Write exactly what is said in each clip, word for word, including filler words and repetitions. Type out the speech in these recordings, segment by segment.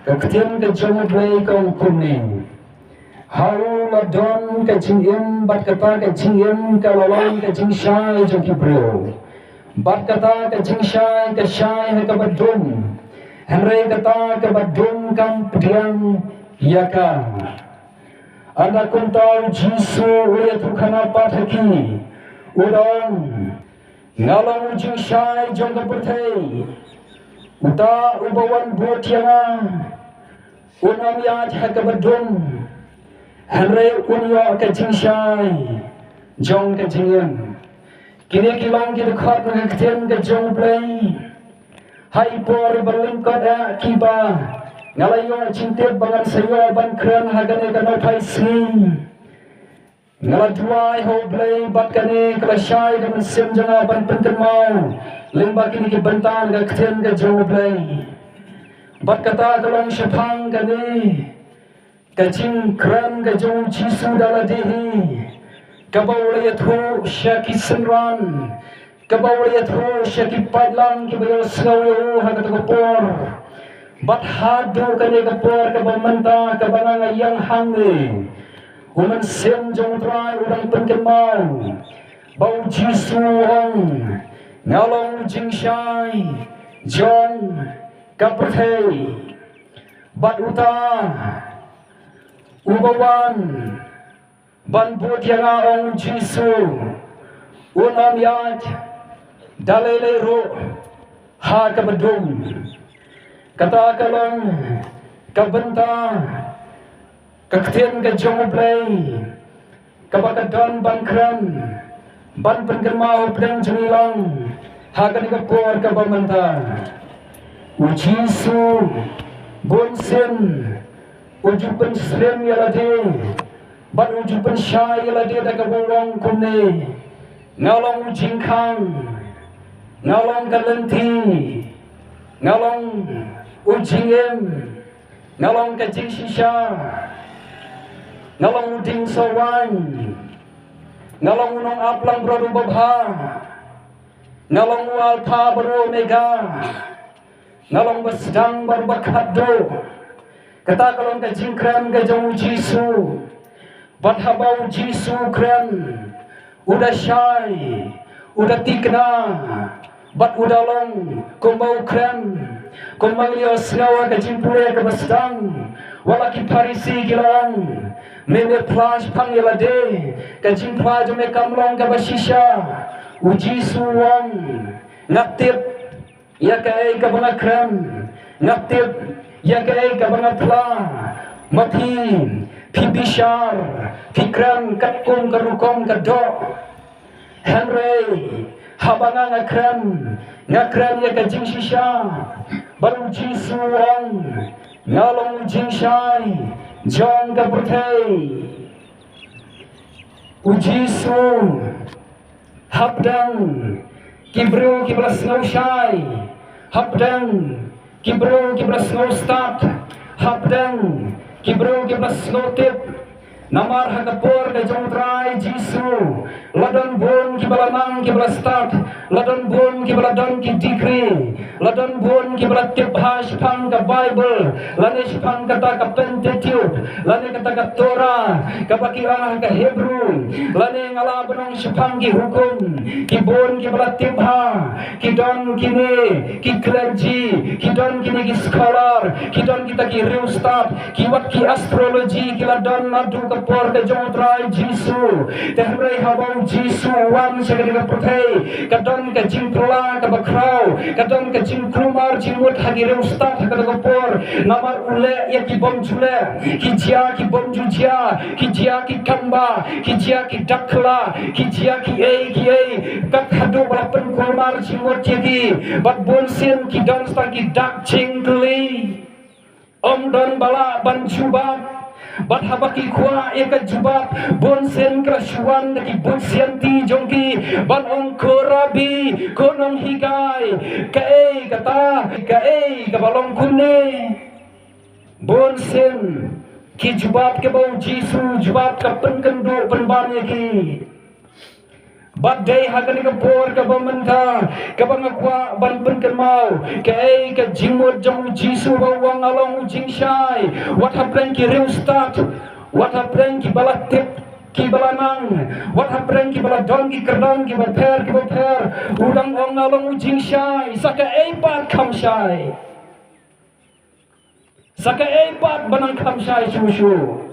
Ka ktien ka jong U Blei ka ong kumne: Ha u la don ka jingim, bad kata ka jingim ka la long ka jingshai jong ki briew. Bad kata ka jingshai ka shai ha kaba dum, hynrei kata kaba dum kam pdiang ïa ka. Ynda kumta U Jisu u la ïathuh khana pat ha ki, u da ong: Nga long u jingshai jong ka pyrthei. Uta uba wan bud ïa nga, un ym ïaid ha kaba dum, hynrei un ïoh ka jingshai jong ka jingim. Kine ki long ki dkhot na ka ktien ka jong U Blei. Ha i por ba lyngkot eh kiba nga la ïoh jingtip ba ngan sa ïoh ban kren ha kane ka nongphai sngi, nga la duwai ha U Blei bad kane ka la shai ka mynsiem jong nga ban pynkynmaw lyngba kine ki bynta na ka ktien ka jong U Blei. Bad kata ka long shaphang kane ka jingkren ka jong U Jisu da lade hi, kaba u la ïathuh sha ki synran, kaba u la ïathuh sha ki paidlang kiba ïohsngew ïa u ha kata ka por. Bad haduh kane ka por kaba mynta kaba nga ïeng hangne, u Mynsiem jong U Trai u dang pynkynmaw ba U Jisu u ong: Nga long u jingshai jong ka pyrthei. Bad uta uba wan ban bud ïa nga, ong U Jisu, un ym ïaid da lei lei ruh ha kaba dum. Kata ka long ka bynta ka ktien ka jong U Blei kaba ka don ban kren ban pynkynmaw hapdeng jong ngi lang ha kane ka por kaba mynta. U Jisu bunsien u ju pynslem ïa lade bad u ju pynshai ïa lade da kaba u ong kumne: Nga long u jingkhang, nga long ka lynti, nga long u jingim, nga long ka jingshisha, nga long u dieng sohwaiñ, nga long u nongaplangbrot uba bha, nga long u Alpha bad u Omega, nga long ba sdang bad ba khatduh. Kata ka long ka jingkren ka jong U Jisu. Bad haba U Jisu u kren, u da shai, u da tikna, bad u da long kumba u kren. Kumba ngi ïohsngew ha ka jingpule kaba sdang, wat la ki Pharisi ki la ong: Me, me phla shaphang ïa lade, ka jingphla jong me kam long kaba shisha. U Jisu u ong: Nga tip ïa kaei kaba nga kren, nga tip ïa kaei kaba nga phla. Ma phi, phi bishar, phi kren katkum ka rukom ka doh. Hynrei haba nga, nga kren, nga kren ïa ka jingshisha. Bad U Jisu u ong: Nga long u jingshai jong ka pyrthei. U Jisu hapdeng ki briew kiba la sngew shai, hapdeng ki briew kiba la sngew stad, hapdeng ki briew kiba la sngew tip. Namar ha ka por ka jong U Trai Jisu, la don bun kiba la nang kiba la stad, la don bun kiba la don ki degree, la don bun kiba la tip bha shaphang ka Baibl, lane shaphang kata ka Pentateuch, lane kata ka Torah kaba ki ong ha ka Hebru, lane nga lah ban ong shaphang ki hukum. Ki bun kiba la tip bha, ki don kine ki clergy, ki don kine ki scholar, ki don kita ki riewstad, ki wat ki astrology ki la don naduh ka por ka jong U Trai Jisu. Te hynrei haba U Jisu u wan sha kane ka pyrthei, ka don ka jingpyrla kaba khraw, ka don ka jingkulmar jingmut ha ki riewstad ha kata ka por. Namar u leh ïa ki bym ju leh, ki jia ki bym ju jia, ki jia ki kamba, ki jia ki dak kla, ki jia kiei kiei. Kat haduh ba la pynkulmar jingmut ïa ki. Bad bunsien ki don tang ki dak jingkylli. Ym don ba lah ban jubab. Bad haba ki kwah ïa ka jubab, bunsien ki la shu wan da ki buit sianti jong ki ban ong: Ko Rabbi, ko nonghikai, kaei kata, kaei kaba long kumne? Bunsien ki jubab kiba U Jisu u jubab ka pynkynduh pynban ïa ki. Bad dei ha kane ka por kaba mynta, kaba nga kwah ban pynkynmaw, kaei ka jingmut jong u Jisu ba u ong nga long u jingshai. Wat hapdeng ki riewstad, wat hapdeng kiba la tip, kiba la nang, wat hapdeng kiba la don ki kyrdan kiba pher kiba pher, u dang ong nga long u jingshai. Sa kaei pat kham shai? Sa kaei pat ba nang kham shai shuh shuh?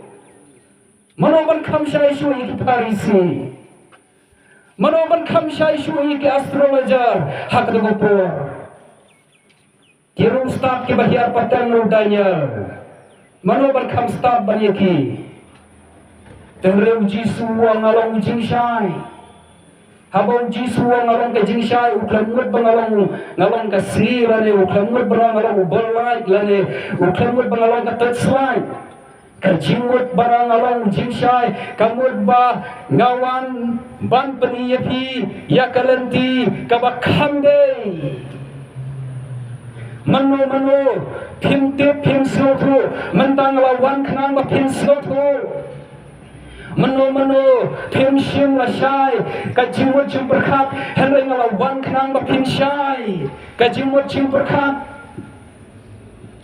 Mano ban kham shai shuh ïa ki Pharisi? Mano ban kham shai shuh ïa ki astrologer ha kata ka por? Ki riewstad kiba hiar pateng na u Daniel, mano ban kham stad ban ïa ki? Te hynrei u Jisu u ong nga long u jingshai. Haba u Jisu u ong nga long ka jingshai, u khlem mut ba nga long, nga long ka sngi, lane u khlem mut ba nga long u bor light, lane u khlem mut ba nga long ka torchlight. Ka jingmut ba nga long u jingshai ka mut ba nga wan ban pyni ïa phi ïa ka lynti kaba kham dei. Mano mano phim tip, phim sngewthuh, mynta nga la wan khnang ba phin sngewthuh. Mano mano phim shym la shai ka jingmut jingpyrkhat, hynrei nga la wan khnang ba phin shai ka jingmut jingpyrkhat.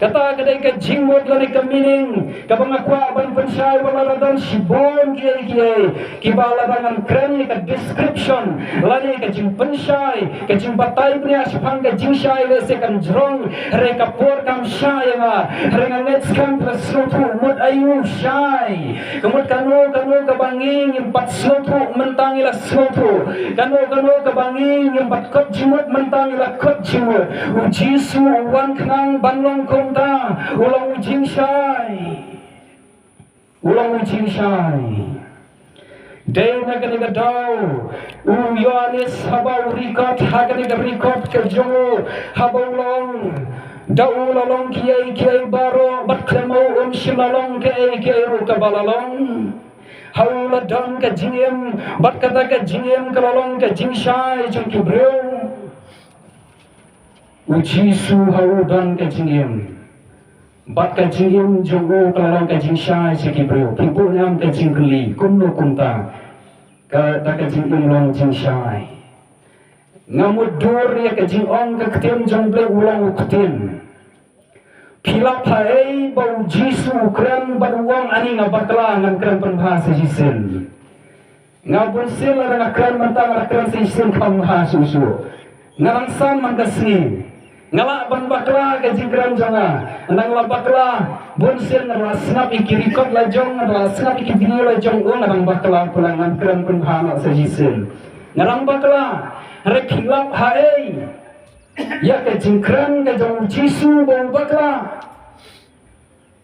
Kata ka dei ka jingmut lane ka meaning kaba nga kwah ban pynshai, ba lada don shibun kiei kiei kiba lada ngan kren ïa ka description lane ka jingpynshai, ka jingbatai bniah shaphang ka jingshai, lehse kan jrong, hynrei ka por kam shai ïa nga, hynrei nga ngeit skhem, phi la sngewthuh mut aïu shai. Ka mut kano kano kaba ngi ngim pat sngewthuh, mynta ngi la sngewthuh. Kano kano kaba ngi ngim pat kot jingmut, mynta ngi la kot jingmut. U Jisu u wan khnang ban long kumta, u long u jingshai. U long u jingshai. Dei na kane ka daw u Ïoannis haba u record ha kane ka record ka jong u, haba u long, da u la long kiei kiei baroh, bad khlem u um shym la long kaei kaei ruh kaba la long. Ha u la don ka jingim, bad kata ka jingim ka la long ka jingshai jong ki briew. U Jisu ha u don ka jingim, bad ka jingim jong u ka la long ka jingshai sha ki briew. Phi buh ne em ka jingkylli kumno kumta kata ka jingim long jingshai? Nga mutdur ïa ka jingong ka ktien jong U Blei, u long u ktien. Phi lap haei ba u Jisu u kren bad u ong ani nga bakla, ngan kren pynbha sa shisien. Nga bunsien lada nga kren mynta nga la kren sa shisien kham bha shuh shuh. Nga dang san man ka sngi. Nga lah ban bakla ka jingkren jong nga. Nga dang la bakla, bunsien nga la sngap ïa ki record la jong, nga la sngap ïa ki video la jong, oh nga dang bakla pula, ngan kren pynbha noh sa shisien. Nga dang bakla. Hynrei phi lap haei ïa ka jingkren ka jong u Jisu ba u bakla?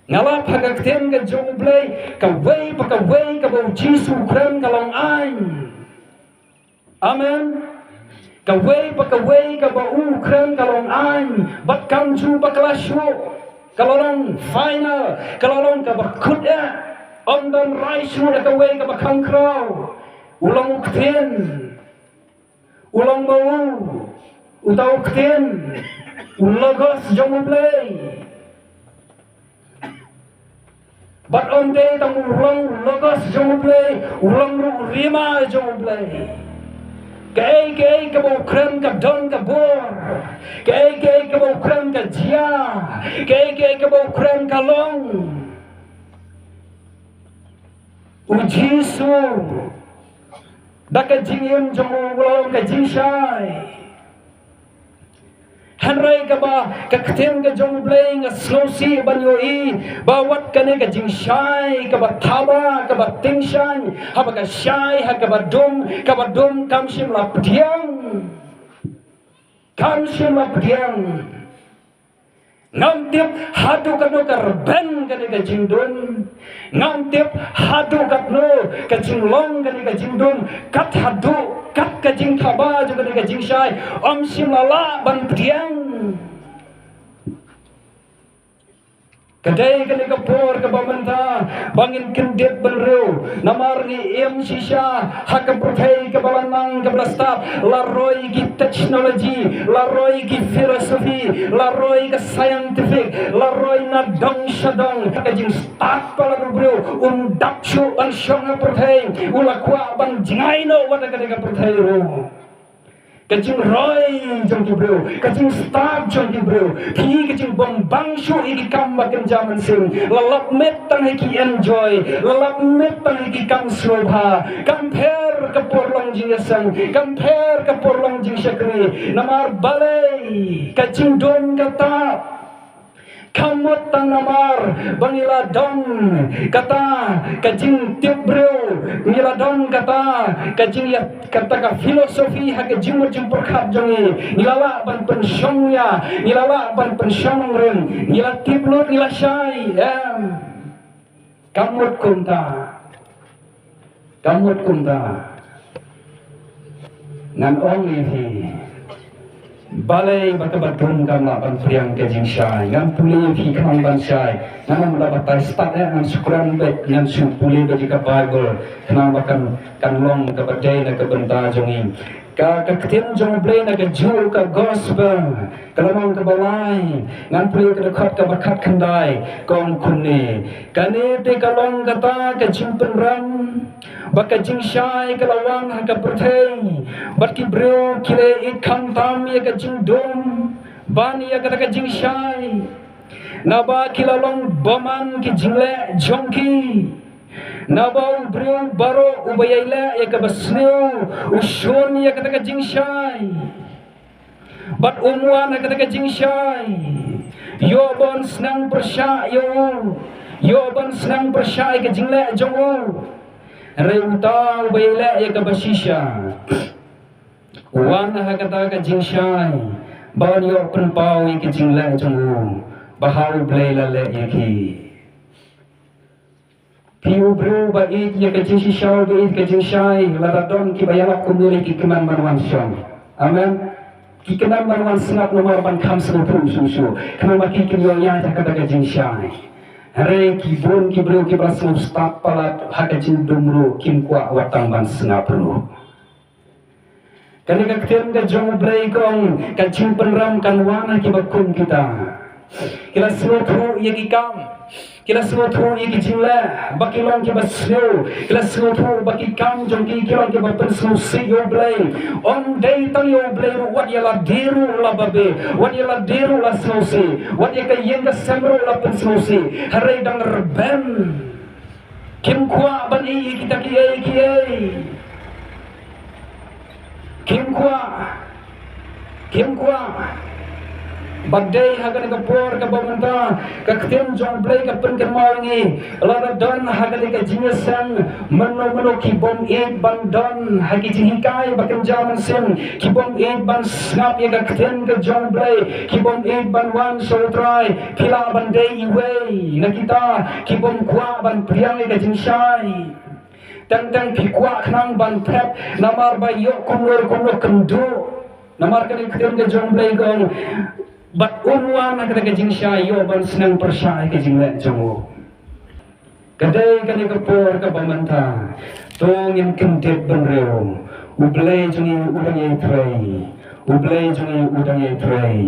Nga lap ha ka ktien ka jong U Blei, kawei pa kawei kaba u Jisu u kren ka long aiñ. Amen. Kawei pa kawei kaba u kren ka long aiñ. Bad kam ju bakla shuh. Ka la long final, ka la long kaba kut eh. Ym don rai shuh da kawei kaba kham khraw. U long u ktien. U long ba u, uta u ktien, u Logos jong U Blei. Bad ym dei tang u long u Logos jong U Blei, u long ruh u Rhema jong U Blei. Kaei kaei kaba u kren ka don ka bor. Kaei kaei kaba u kren ka jia. Kaei kaei kaba u kren ka long. U Jisu da ka jingim jong u u long ka jingshai. Hynrei kaba ka ktien ka jong U Blei nga sngewsih ban ïohi ba wat kane ka jingshai kaba thaba, kaba tyngshaiñ, haba ka shai ha kaba dum, kaba dum kam shym la pdiang. Kam shym la pdiang. Ngam tip haduh katno ka rben kane ka jingdum. Ngam tip haduh katno ka jinglong kane ka jingdum. Kat haduh, kat ka jingthaba jong kane ka jingshai, ym shym la lah ban pdiang. Ka dei kane ka por kaba mynta ba ngin kyndit bynriew, namar ngi im shisha ha ka pyrthei kaba la nang kaba la stad, la roi ki technology, la roi ki philosophy, la roi ka scientific, la roi na dong sha dong. Ka jingstad palat u briew, um dap shuh ban shong ha pyrthei, u la kwah ban jngai noh wat ha kane ka pyrthei ruh. Ka jingroi jong ki briew, ka jingstad jong ki briew, phi ka jingbym bang shuh ïa ki kam ba kynja mynsiem, la lap miet tang ha ki enjoy, la lap miet tang ha ki kam sngewbha. Kam pher ka por long jingïaseng, kam pher ka por long jingshakri. Namar balei ka jingdum kata? Kam mut tang namar ba ngi la don kata ka jingtip briew, ngi la don kata ka jingïa, kata ka philosophy ha ka jingmut jingpyrkhat jong ngi, ngi la lah ban pynshong ïa, ngi la lah ban pynshong rim, ngi la tip lut, ngi la shai, em. Kam mut kumta. Kam mut kumta. Ngan ong ïa phi, balei ba kaba dum kam lah ban pdiang ka jingshai? Ngan pule ïa phi khnang ban shai. Ngan ong da batai stad eh, ngan shu kren beit, ngan shu pule beit ïa ka Baibl khnang ba kan, kan long kaba dei na ka bynta jong ngi. Ka, ka ktien jong U Blei na ka Juh, ka Gospel, ka lynnong kaba lai, ngan pule ka dkhot kaba khatkhyndai, ka ong kumne: Kane te ka long kata ka jingpynrem, ba ka jingshai ka la wan ha ka pyrthei, bad ki briew ki la ïeit khamtam ïa ka jingdum ban ïa kata ka jingshai, naba ki la long bymman ki jingleh jong ki. Naba u briew baroh uba ïai leh ïa kaba sniew, u shun ïa kata ka jingshai, bad um wan ha kata ka jingshai. Ïoh ban sneng pyrshah ïa u, ïoh ban sneng pyrshah ïa ka jingleh jong u. Hynrei uta uba ïai leh ïa kaba shisha, u wan ha kata ka jingshai, ban ïoh pynpaw ïa ka jingleh jong u, ba ha U Blei la leh ïa ki. Phi u briew ba ïeit ïa ka jingshisha, ba ïeit ka jingshai, lada don kiba ïalap kumne, ki kmen ban wan shong. Amen. Ki kmen ban wan sngap namar ban kham sngewthuh shuh shuh, khnang ba ki kin ïoh ïaid ha kata ka jingshai. Hynrei ki bun ki briew kiba sngewstad palat ha ka jingdum ruh, kim kwah wat tang ban sngap ruh. Kane ka ktien ka jong U Blei ka ong, ka jingpynrem kan wan ha kiba kum kita. Ki la sngewthuh ïa ki kam, ki la sngewthuh ïa ki jingleh ba ki long kiba sniew, ki la sngewthuh ba ki kam jong ki ki long kiba pynsngewsih ïa U Blei. Ym dei tang ïa U Blei ruh, wat ïa lade ruh la babe, wat ïa lade ruh la sngewsih, wat ïa ka ïing ka sem ruh la pynsngewsih. Hynrei dang rben. Kim kwah ban ïohi ïa kita kiei kiei. Kim kwah. Kim kwah. Bad dei ha kane ka por kaba mynta, ka ktien jong U Blei ka pynkynmaw ïa ngi, lada don ha kane ka jingïaseng mynno mynno ki bym ïeit ban don ha ki jinghikai ba kynja mynsiem, ki bym ïeit ban sngap ïa ka ktien ka jong U Blei, ki bym ïeit ban wan sha U Trai, phi lah ban dei iwei na kita ki bym kwah ban pdiang ïa ka jingshai. Teng teng phi kwah khnang ban thep, namar ba ïoh kumno kumno kynduh. Namar kane ka ktien ka jong U Blei ka ong, bad un wan ha kata ka jingshai, ïoh ban sneng pyrshah ïa ka jingleh jong u. Ka dei kane ka por kaba mynta, to ngin kyndit bynriew. U Blei jong ngi u dang ïai trei. U Blei jong ngi u dang ïai trei.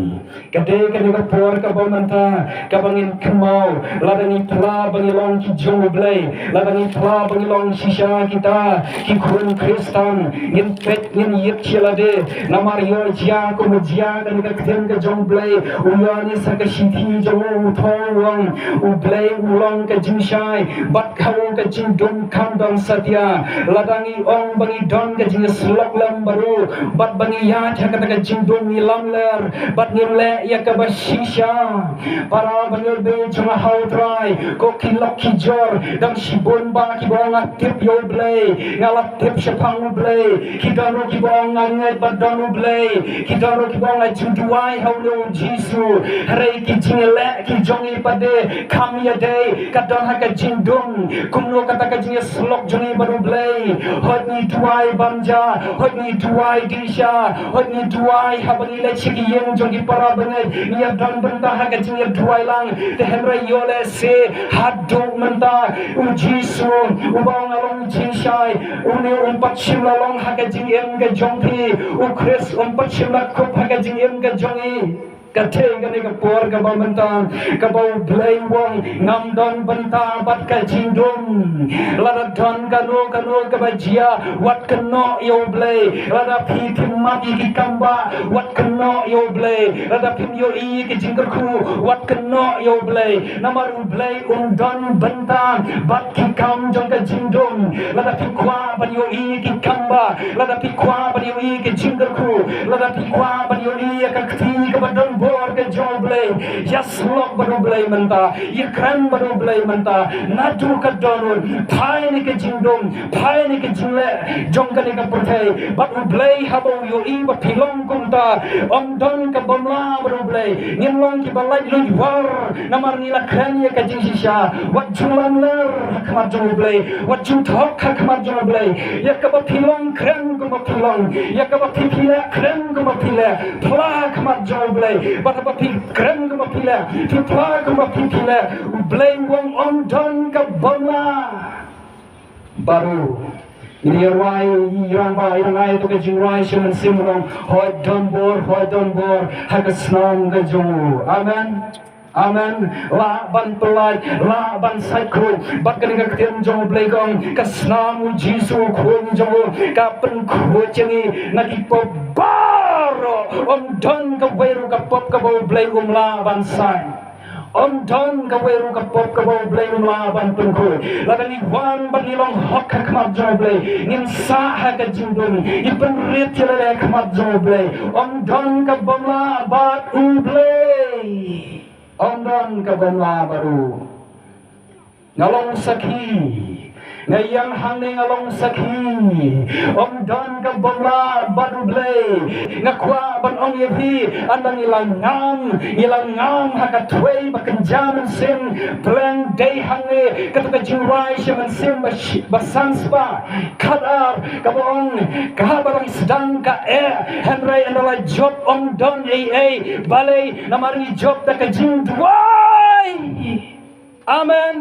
Ka dei kane ka por kaba mynta, kaba ngin kynmaw, lada ngi phla ba ngi long ki jong U Blei, lada ngi phla ba ngi long shisha kita ki khun Khristan, ngin peit, ngin ïit sha lade, namar ïoh jia kumba jia. Kane ka ktien ka jong U Blei, u Ïoannis ha ka shithi jong u u thoh u ong, U Blei u long ka jingshai, bad ha u ka jingdum kham don satia. Lada ngi ong ba ngi don ka jingïasyllok lem bad u, bad ba ngi ïaid ha kata ka jingdum ngi lamler, bad ngim leh ïa kaba shisha. Para bangeit jong nga ha U Trai, ko ki lok ki jor, dang shibun ba kiba ong nga tip ïa U Blei, nga la tip shaphang U Blei. Ki don ruh kiba ong nga ngeit ba don U Blei. Ki don ruh kiba ong nga jingduwai ha u Jisu. Hynrei ki jingleh ki jong ngi pat de kam ïadei, ka don ha ka jingdum. Kumno kata ka jingïasyllok jong ngi bad U Blei? Hooid ngi duwai bam ja, hooid ngi duwai dih sha, hooid ngi duwai haba ngi leit sha ki ïing jong ki para bangeit, ngi ïa don bynta ha ka jingïaduwai lang. Te hynrei ïoh lehse haduh mynta u Jisu uba ong nga long jingshai, une um pat shym la long ha ka jingim ka jong phi. U Khrist um pat shym la kup ha ka jingim ka jong ngi. Ka dei kane ka por kaba mynta kaba U Blei u ong ngam don bynta bad ka jingdum. Lada don kano kano kaba jia, wat kynnoh ïa U Blei. Lada phi phim mad ïa ki kam bah, wat kynnoh ïa U Blei. Lada phim ïohi ïa ki jingkyrkhu, wat kynnoh ïa U Blei. Namar U Blei um don bynta bad ki kam jong ka jingdum. Lada phi kwah ban ïohi ïa ki kam bah, lada phi kwah ban ïohi ïa ki jingkyrkhu, lada phi kwah ban ïohi ïa ka kti kaba don bor ka jong U Blei, ïasyllok bad U Blei mynta, ïakren bad U Blei mynta. Naduh ka dohnud, phai na ka jingdum, phai na ka jingleh jong kane ka pyrthei. Bad U Blei haba u ïohi ba phi long kumta, ym don ka bym lah bad U Blei. Ngin long kiba laitluid war namar ngi la kren ïa ka jingshisha. Wat ju lamler ha khmat jong U Blei, wat ju thok ha khmat jong U Blei. Ïa kaba phi long kren kumba phi long, ïa kaba phi phi leh kren kumba phi leh. Phla ha khmat jong U Blei. Bad haba phi kren kumba phi leh, phi phla kumba phi phi leh, U Blei u ong ym don ka bym lah. Bad u, ngi ïa rwai, ïa rwai, ïa rwai to ka jingrwai sha mynsiem, u ong hooid don bor, hooid don bor ha ka snam ka jong u. Amen. Amen. Lah ban pyllait, lah ban sait khuid. Bad kane ka ktien jong U Blei ka ong ka snam U Jisu u khun jong u ka pynkhuid ïa ngi na ki pop baroh. Ym don kawei ruh ka pop kaba U Blei um lah ban sait. Ym don kawei ruh ka pop kaba U Blei um lah ban pynkhuid. Lada ngi wan bad ngi long hok ha khmat jong U Blei, ngin sah ha ka jingdum, ngi pynrit ïa lade ha khmat jong U Blei. Ym don ka bym lah bad U Blei. Ym don ka bym lah bad u. Nga long sakhi. Nga ïeng hangne nga long sakhi. Ym don ka bym lah bad U Blei. Nga kwah ban ong ïa phi, ynda ngi la ngam, ngi la ngam ha ka thwei ba kynja mynsiem, pleng dei hangne kato ka jingrwai sha mynsiem ba sh-, ba san spah khatar kaba ong, ka haba dang sdang ka eh, hynrei ynda la jop ym don ei ei. Balei? Namar ngi jop da ka jingduwai. Amen.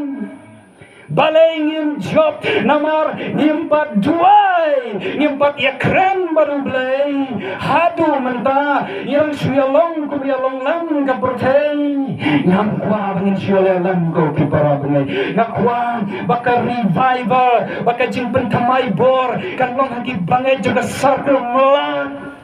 Balei ngim jop? Namar ngim pat duwai, ngim pat ïakren bad U Blei. Haduh mynta ngi dang shu ïalong kum ïalong lang ka pyrthei. Ngam kwah ba ngin shu ïalong lang ko ki para bangeit. Nga kwah ba ka revival, ba ka jingpynthymmai bor kan long ha ki bangeit jong ka Circle Mlak.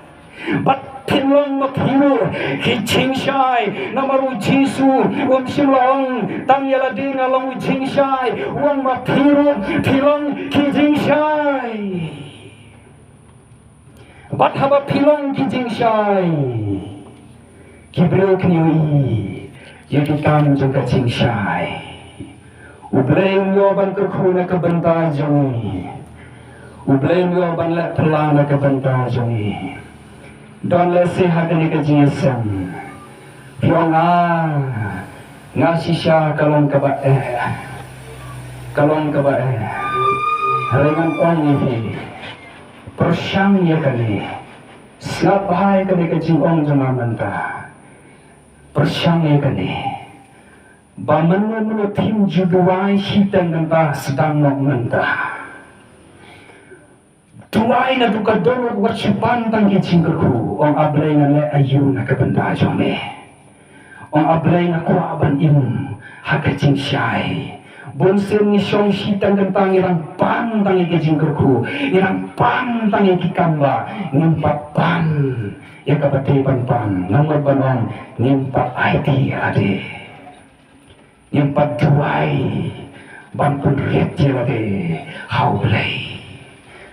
Bad phin long ma phi ruh ki jingshai, namar U Jisu um shym la ong tang ïa lade nga long u jingshai, u ong ma phi ruh phi long ki jingshai. Bad haba phi long ki jingshai, ki briew kin ïohi ïa ki kam jong ka jingshai. U Blei um ïoh ban kyrkhu na ka bynta jong ngi. U Blei um ïoh ban leh phylla na ka bynta jong ngi. Don lehse ha kane ka jingïaseng phi ong, ah, nga shisha ka long kaba eh, ka long kaba eh. Hynrei ngan ong ïa phi, pyrshang ïa kane. Sngap bha ïa kane ka jingong jong nga mynta. Pyrshang ïa kane. Ba mynno mynno phim ju duwai shiteng kynta, sdang noh mynta. Duwai naduh ka dohnud, wat shu pan tang ki jingkyrkhu. Ong A Blei, nga leh aïu na ka bynta jong me. Ong A Blei, nga kwah ban im ha ka jingshai. Bun sien ngi shong shiteng kynta ngi dang pan tang ïa ki jingkyrkhu, ngi dang pan tang ïa ki kam ba ngim pat pan ïa kaba dei ban pan. Nga mut ban ong ngim pat aiti ïa lade. Ngim pat duwai ban pynrit ïa lade ha U Blei.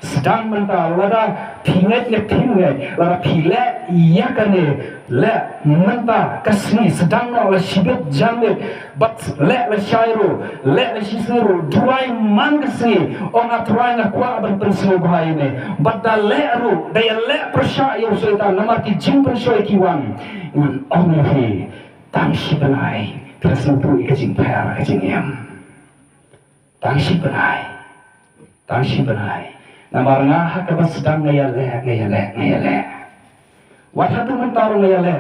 Sdang mynta, lada phi ngeit ne phim ngeit, lada phi leh ïa kane, leh mynta ka sngi, sdang noh la shibit janmiet, bad leh la shai ruh, leh la shisngi ruh, duwai man ka sngi, ong A Trai nga kwah ban pynsngewbha ïa me, bad da leh ruh, da ïaleh pyrshah ïa u Soitan, namar ki jingpynshoi ki wan, ngan ong ïa phi, tang shi bnai, phi la sngewthuh ïa ka jingpher ka jingim. Tang shi bnai. Tang shi bnai. Namar nga ha kaba sdang nga ïaleh, nga ïaleh, nga ïaleh. Wat haduh mynta ruh nga ïaleh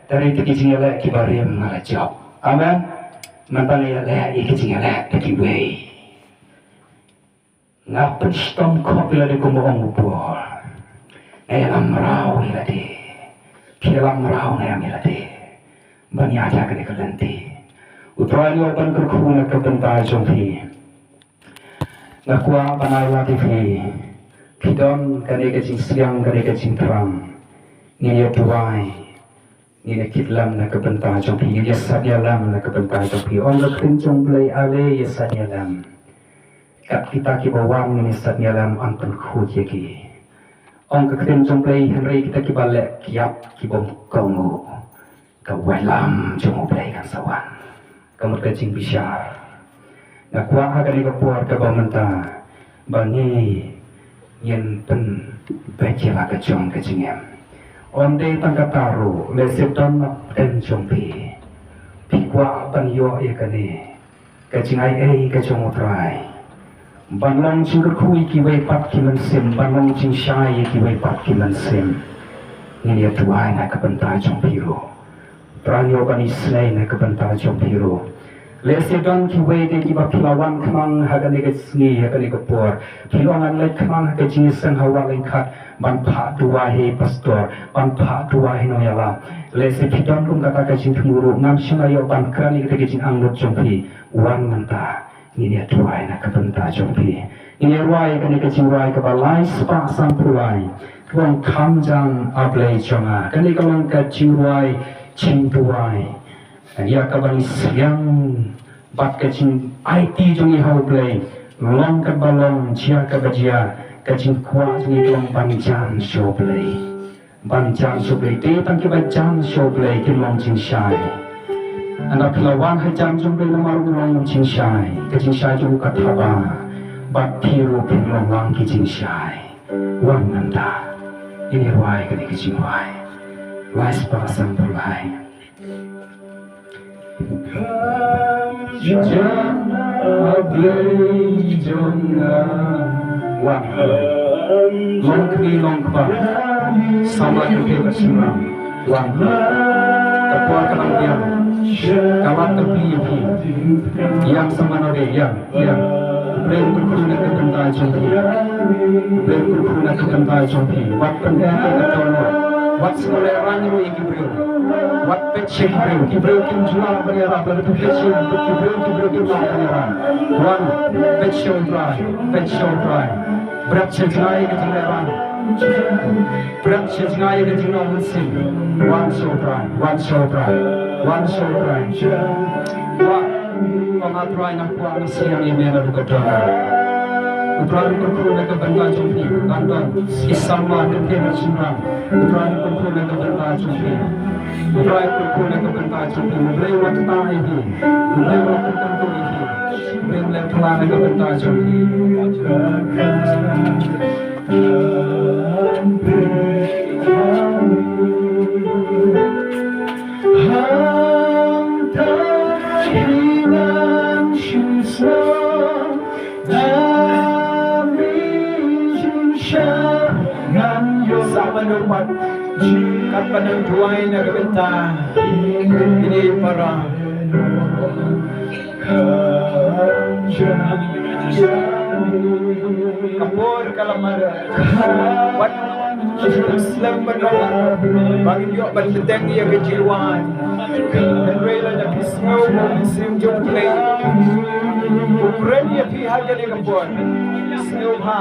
da ki jingïaleh kiba rim nga la jop. Amen. Mynta nga ïaleh ïa ki jingïaleh da kiwei. Nga pynshitom khop ïa lade kumba ong u Paul. Nga ïalam mraw ïa lade. Phi ïalam mraw nga ïam ïa lade. Ban ïaid ha kane ka lynti. U Trai u ban kyrkhu na ka bynta jong phi. Nga kwah ban ai lad ïa phi. Phi don kane ka jingsliang, kane ka jingthrang. Ngin ïa duwai. Ngin ïa kit lam na ka bynta jong phi, ngin ïa sat ïalam na ka bynta jong phi. Ong ka ktien jong U Blei, ale ïa sat ïalam. Kat kita kiba wan ngin ïa sat ïalam, yn pynkhuid ïa ki. Ong ka ktien jong U Blei, hynrei kita kiba leh kiad, kibym kohnguh, ka waitlam jong U Blei kan sa wan. Ka mut ka jingbishar. Nga kwah ha kane ka por kaba mynta ba ngi ngin pynbeit ïa la ka jong ka jingim. Ym dei tang kata ruh, lehse don na pdeng jong phi, phi kwah ban ïoh ïa kane ka jingai ei ka jong U Trai. Ban long jingkyrkhu ïa kiwei pat ki mynsiem, ban long jingshai ïa kiwei pat ki mynsiem. Ngin ïa duwai na ka bynta jong phi ruh. Trai, ïoh ban isynei na ka bynta jong phi ruh. Lehse don kiwei de kiba phi la wan khmang ha kane ka sngi, ha kane ka por. Phi la wan leit khmang ha ka jingïaseng ha Wah Lyngkhat ban phah duwai, hei pastor, ban phah duwai, hei nongïalam. Lehse phi don kum kata ka jingthmu ruh, ngam shym la ïoh ban kren ïa kata ka jingangnud jong phi. Wan mynta. Ngin ïa duwai na ka bynta jong phi. Ngin ïa rwai kane ka jingrwai kaba lai spah sanphew lai. Ka ong Kham Jam A Blei jong nga. Kane ka long ka jingrwai jingduwai. Ïa kaba ngi sliang bad ka jingaiti jong ngi ha U Blei. Long kaba long, jia kaba jia. Ka jingkwah jong ngi ka long ban jan sha U Blei. Ban jan sha U Blei, te tang kiba jan sha U Blei kin long jingshai. Ynda phi la wan ha jan jong U Blei namar u long jingshai, ka jingshai jong u ka thaba. Bad phi ruh phin long lang ki jingshai. Wan mynta. Ngin ïa rwai kane ka jingrwai. Lai spah sanphew lai. Wan. Long kmie long kpa. Samla kynthei bad shynrang. Wan. Ka por ka dang biang. Ka lad ka bri ïa phi. Ïa samla node ïa. Ïa. U Blei u kyrkhu na ka bynta jong phi. U Blei u kyrkhu na ka bynta jong phi. Wat pyneh ïa ka dohnud. Wat sngewlehraiñ ruh ïa ki briew. Wat peit sha ki briew. Ki briew kim ju lah ban ïarap lada phi peit sha ki briew, ki briew kim lah ban ïarap. Wan, peit sha U Trai, peit sha U Trai. Bret sha jngai ïa ka jinglehraiñ. Bret sha jngai ïa ka jingnong mynsiem. Wan sha U Trai, wan sha U Trai, wan sha U Trai. Wan. Ong A Trai, nga kwah, nga sliang ïa me naduh ka don. U Trai u kyrkhu na ka bynta jong phi. Ngan don ki samla kynthei bad shynrang. U Trai u kyrkhu na ka bynta jong phi. U Trai u kyrkhu na ka bynta jong phi. U Blei u la kyntait ïa phi. U Blei u la kyntait ïa phi. U Blei u la kyntait na ka bynta jong phi. Sa ba nang pat kat ba nang duwai na ka bynta ine i para. Ka por ka la mar. Wat slem ban ong ba ngin ïoh ban bteng ïa ka jingwan. Hynrei lada phi sngew ba u Mynsiem jong U Blei u kren ïa phi ha kane ka por, sngewbha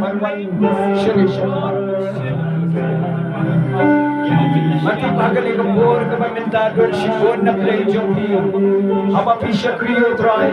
ban wan sha ri sha mar. Mynta ha kane ka por kaba mynta don shibun na pdeng jong phi. Haba phi shakri ïa U Trai,